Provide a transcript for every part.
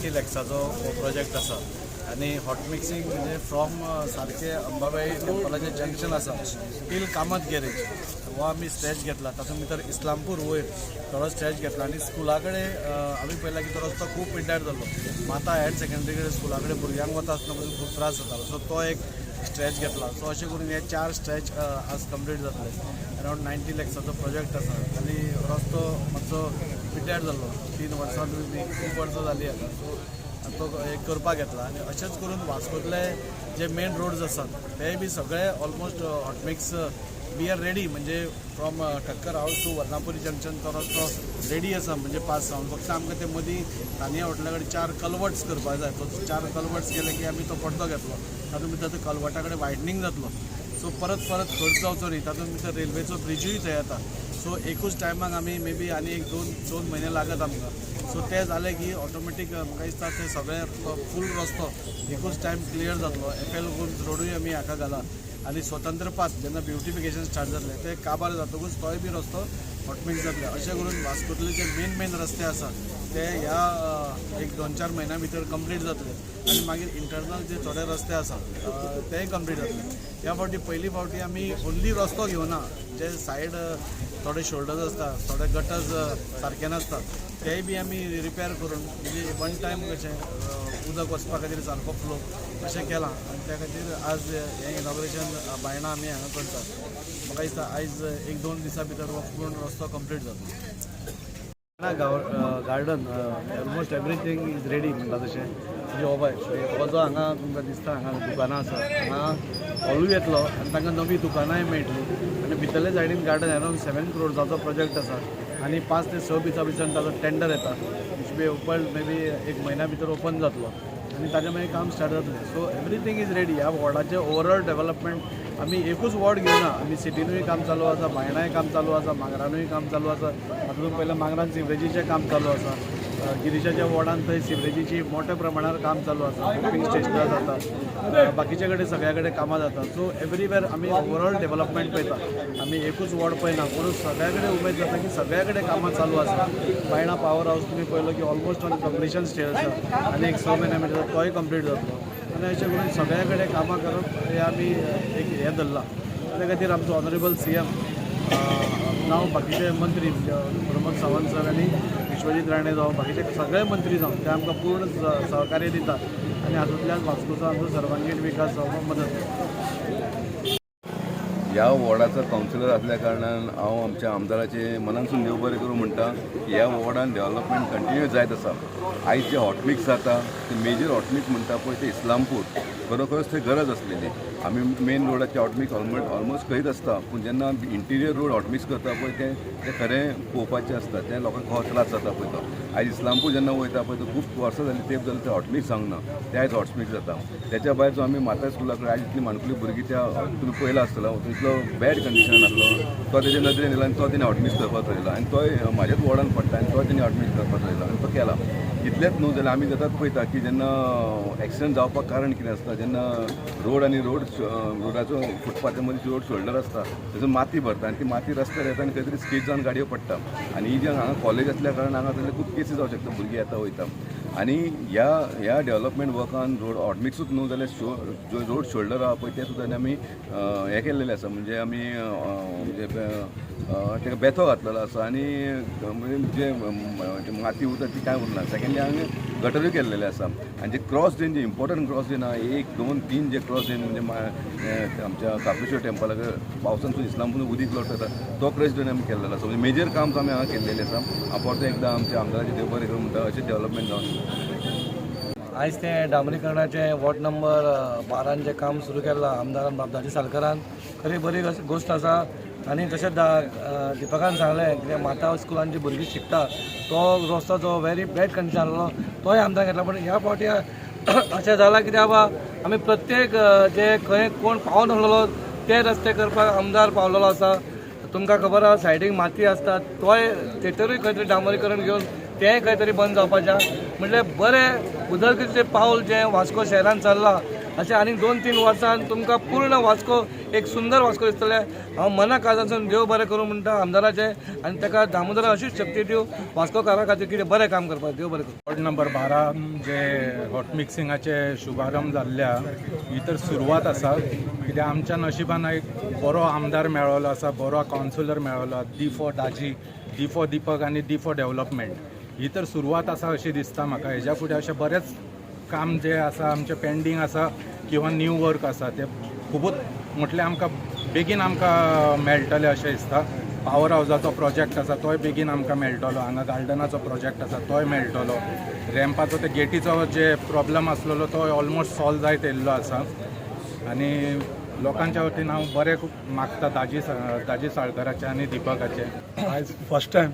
90 लॅक्साचो हो प्रोजेक्ट आसा आनी हॉट मिक्सिंग म्हणजे फ्रॉम सारकें अंबाबाई टेम्पलाचें जंक्शन आसा टील कामत गॅरेज हो आमी स्ट्रेच घेतला. तातूंत भितर इस्लामपूर वयर थोडो स्ट्रेच घेतला आनी स्कुला कडेन आमी पळयला की तो रस्तो खूब पिड्ड्यार जाल्लो. माता हायर सेकंडरी कडेन, स्कुला कडेन भुरग्यांक वता आसतना पसून खूब त्रास जातालो. सो तो एक स्ट्रेच घेतला. सो अशें करून हे चार स्ट्रेच आज कंप्लीट जातले. अरावंड 90 लॅक्साचो प्रोजेक्ट आसा आनी रस्तो मातसो पिड्ड्यार जाल्लो 3 वर्सां, खूब वर्सां जालीं आतां. सो तो एक करपाक घेतला आनी अशेंच करून वास्कोतले जे मेन रोड्स आसात तेय बी सगळे almost hotmix we are ready. म्हणजे from Thakkar house to Varnapuri junction तो रस्तो रेडी आसा, म्हणजे पास जावन फक्त आमकां ते मदीं तानिया हॉटेला कडेन चार कलवर्ट्स करपाक जाय. तो चार कलवर्ट्स केले की आमी तो पड्डो घेतलो. तातूंत भितर ते कलवर्टा कडेन वायडनींग जातलो. सो परत परत खर्च जावचो न्ही. तातूंत भितर रेल्वेचो ब्रिजूय थंय येता. सो एकूच टायमाक आमी मे बी आनी एक दोन दोन म्हयने लागत आमकां. सो ते जाले की ऑटोमॅटीक म्हाका दिसता ते सगळे फूल रस्तो एकूच टायम क्लियर जातलो. एफ एल गोम्स रोडूय आमी हाका घाला आनी स्वतंत्र पाथ जेन्ना ब्युटिफिकेशन स्टार्ट जातलें, ते काबार जातकूच तोय बी रस्तो हॉटमिक्स जातले. अशें करून वास्कोतले जे मेन मेन रस्ते आसा ते ह्या एक दोन चार म्हयन्या भितर कंप्लीट जातले आनी मागीर इंटरनल जे थोडे रस्ते आसा तेय कंप्लीट जातले. ह्या फावटी पयली फावटी आमी ओन्ली रस्तो घेवना, जे सायड थोडे शोल्डर्स आसता, थोडे गटर्स सारके नासता, तेय बी आमी रिपेर करून म्हणजे वन टायम कशें उदक वचपा खातीर सारको फ्लो अशें केलां. आनी त्या खातीर आज हें इनॉग्रेशन बायणा आमी हांगा करतात. म्हाका दिसता आयज एक दोन दिसां भितर हो पूर्ण रस्तो कंप्लीट जातलो. Garden almost everything is ready म्हणटा तशें. म्हणजे हो पळय, हो जो हांगा तुमकां दिसता, हांगा दुकानां आसा, हांगा हॉलूय येतलो आनी तांकां नवी दुकानांय मेळटली. आनी भितरले सायडीन गार्डन अरावंड 7 क्रोर्साचो प्रोजेक्ट आसा आनी 5 ते 6 दिसां भितर ताजो टेंडर येता, which be open may be एक म्हयन्या भितर ओपन जातलो आनी ताजे मागीर काम स्टार्ट जातलें. So everything is ready. ह्या वॉर्डाचें ओवरऑल डेवलपमेंट, आमी एकूच वॉर्ड घेवना. आमी सिटीनूय काम चालू आसा, बायणाय काम चालू आसा, मांगरानूय काम चालू आसा. तातूंत पयलें मांगरान सिवरेजीचें काम चालू आसा. गिरीशाच्या वॉर्डान थंय सिवरेजीची मोठ्या प्रमाणार काम चालू आसा. पंपिंग स्टेशनां जाता, बाकीचे कडेन सगळ्या कडेन कामां जाता. सो एवरीवेर आमी ओवरऑल डेवलपमेंट पळयता. आमी एकूच वॉर्ड पळयना, पूण सगळ्या कडेन उमेद जाता की सगळ्या कडेन कामां चालू आसा. बायणा पावर हावस तुमी पळयलो की ऑलमोस्ट ऑन कंप्लिशन स्टेज आसा आनी एक 6 म्हयन्या भितर तोय कंप्लीट जातलो. आनी अशें करून सगळ्या कडेन कामां करप हें आमी एक हें धरलां. त्या खातीर आमचो ऑनरेबल सीएम नाव, बाकीचे मंत्री म्हणजे प्रमोद सावंत सर आनी विश्वजीत राणे जावं, बाकीचे सगळे मंत्री जावं, ते आमकां पूर्ण सहकार्य दितात आनी हातूंतल्यान वास्कोचो आमचो सर्वांगीण विकास जावपाक मदत जाता. ह्या वॉर्डाचो कावन्सिलर आसल्या कारणान हांव आमच्या आमदाराचें मनानसून देव बरें करूं म्हणटा की ह्या वॉर्डान डेवलपमेंट कंटिन्यू जायत आसा. आयज जे हॉटमिक्स जाता ते मेजर हॉटमिक्स म्हणटा पळय ते इस्लामपूर, खरोखरच थंय गरज आसलेली. आमी मेन रोडाचे हॉटमिक्स ऑलमोस्ट करीत आसता, पूण जेन्ना इंटिरियर रोड हॉटमिक्स करता पळय ते ते खरें पळोवपाचें आसता. ते लोकांक खरो त्रास जाता पळय तो. आयज इस्लामपूर जेन्ना वयता पळय तो खूब वर्सां जालीं, तेंप जालें ते हॉटमिक्स जावंक ना, ते आयज हॉटमिक्स जाता. त्याच्या भायर जो आमी माता स्कुला कडेन आयज इतली माणकुली भुरगीं त्या तुमी पळयला आसतलो, इतलो बॅड कंडिशनान आसलो, तो तेजे नदरेन येयला आनी तो तेणी हॉटमिक्स करपाक थरयलो आनी तोय म्हाज्याच वॉर्डान पडटा आनी तो तेणी हॉटमिक्स करपाक थरयलो आनी तो केला. इतलेंच न्हू जाल्यार आमी जातात पळयता की जेन्ना एक्सिडंट जावपाक कारण कितें आसता, जेन्ना रोड आनी रोड रोडाचो फुटपाथा मदीं रोड शोल्डर आसता, तातूंत माती भरता आनी ती माती रस्त्यार येता आनी खंय तरी स्कीड जावन गाडयो पडटा. आनी ही जी हांगा कॉलेज आसल्या कारणान हांगा तसले खूब केसी जावं शकता, भुरगीं येता वयता. आनी ह्या ह्या डेवलपमेंट वर्कान रोड हॉटमिक्सूच न्हू जाल्यार शो जो रोड शोल्डर आहा पळय ते सुद्दां आमी हें केल्लेलें आसा. म्हणजे आमी म्हणजे ताका बेथो घातलेलो आसा आनी म्हणजे जे माती उरता ती कांय उरना. सेकंडली हांगा गटरूय केल्लेले आसा आनी जे क्रॉस ड्रेन, जे इम्पॉर्टंट क्रॉस ड्रेन आहा, एक दोन तीन जे क्रॉस ड्रेन, म्हणजे आमच्या कापेश्वर टेम्पला कडेन पावसान इस्लामपूर उदीक लोट जाता, तो क्रॉस ड्रेन आमी केल्लेलो आसा. म्हणजे मेजर काम आमी हांगा केल्लेलें आसा. हांव परतो एकदां आमच्या आमदाराचें देव बरें करूं म्हणटा, अशें डेवलपमेंट जावन आयज तें डांबरीकरणाचें वॉर्ड नंबर 12न जें काम सुरू केलां आमदारान बाबदाजी सालकारान, खरी बरी गोश्ट आसा. आनी तशेंच दिपकान सांगलें कितें माता स्कुलान जी भुरगीं शिकता तो रस्तो जो व्हेरी बॅड कंडिशन आसलो तोय आमदार घेतला. पूण ह्या फावटी अशें जालां कित्याक बाबा आमी प्रत्येक जे खंय कोण पावनासलेलो ते रस्ते करपाक आमदार पावलेलो आसा. तुमकां खबर आसा, सायडीक माती आसता, तोय तेतरूय खंय तरी डांबरीकरण घेवन तेंय खंय तरी बंद जावपाचें. म्हणल्यार बरें उदरगतीचें पावल जें वास्को शहरान चल्लां. अशें आनीक 2-3 वर्सान तुमकां पूर्ण वास्को एक सुंदर वास्को दिसतलें. हांव मना काळजासून देव बरें करूं म्हणटा आमदाराचें आनी ताका दामोदरान अशीच शक्ती दिवं वास्कोकारा खातीर कितें बरें काम करपाक. देव बरें करूं. वॉर्ड नंबर 12 जे हॉट मिक्सिंगाचे शुभारंभ जाल्ल्या ही तर सुरवात आसा. कित्याक आमच्या नशिबान एक बरो आमदार मेळ्ळो आसा, बरो कावन्सिलर मेळ्ळो, D for Daji, D for Deepak आनी डी फॉर डेव्हलपमेंट. ही तर सुरवात आसा अशी दिसता म्हाका. हेज्या फुडें अशें बरेंच काम जें आसा आमचें पेंडींग आसा किंवा न्यू वर्क आसा तें खुबूच म्हटल्यार आमकां बेगीन आमकां मेळटलें अशें दिसता. पावर हावजाचो प्रोजेक्ट आसा तोय बेगीन आमकां मेळटलो. हांगा गार्डनाचो प्रोजेक्ट आसा तोय मेळटलो. रॅम्पाचो ते गेटीचो जे प्रॉब्लम आसलेलो तोय ऑलमोस्ट सॉल्व जायत येयल्लो आसा. आनी लोकांच्या वतीन हांव बरें खूब मागता दाजी साळकराचें आनी दिपकाचें. आयज फर्स्ट टायम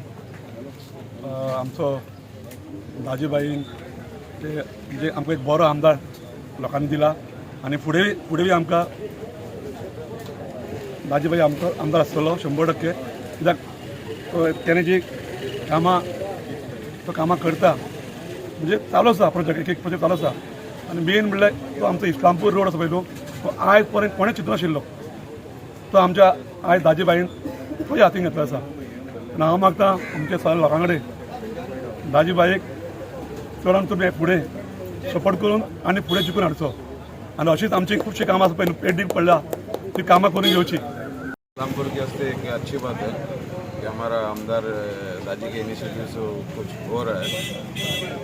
आमचो दाजीभाईन ते म्हणजे आमकां एक बरो आमदार लोकांनी दिला आनी फुडें फुडें आमकां दाजीभाई आमकां आमदार आसतलो 100%. कित्याक तेणें जी कामां तो कामां करता म्हणजे चालू आसा प्रोजेक्ट, एक एक प्रोजेक्ट चालू आसा. आनी मेन म्हणल्यार तो आमचो इस्लामपूर रोड आसा पळय न्हू, तो आयज पर्यंत कोणें चिंतनाशिल्लो, तो आमच्या आयज दाजीभाईन तोय हातीन घेतलो आसा. आनी हांव मागता आमच्या सगळ्या लोकां कडेन दाजीभाईक चडान तुमी फुडें सपोर्ट करून आनी फुडें जिखून हाडचो. आनी अशीच आमची खुबशीं कामां आसा पळय पेंडींग पडल्या ती कामां करून घेवची. इस्लामपुर के वास्ते एक अच्छी बात है कि हमारा आमदार दाजी के इनिशिएटिव से कुछ हो रहा है.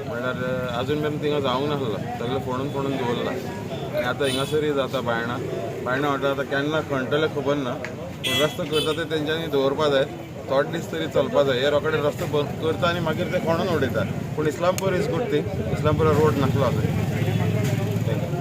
म्हणल्यार अजून मेरेन थिंगा जावंक नासला, सगळें फोणून फोणून दवरला आनी आतां हिंगासरय जाता. बायणा बायणा वाठार आतां केन्ना खणटले खबर ना, पूण रस्तो करता ते तेंच्यांनी दवरपा जाय, थोडे दीस तरी चलपा जाय. हे रोखडे रस्तो बंद करता आनी मागीर ते खणून उडयता. पूण Islampur is good thing. Islampura road नासलो अजून.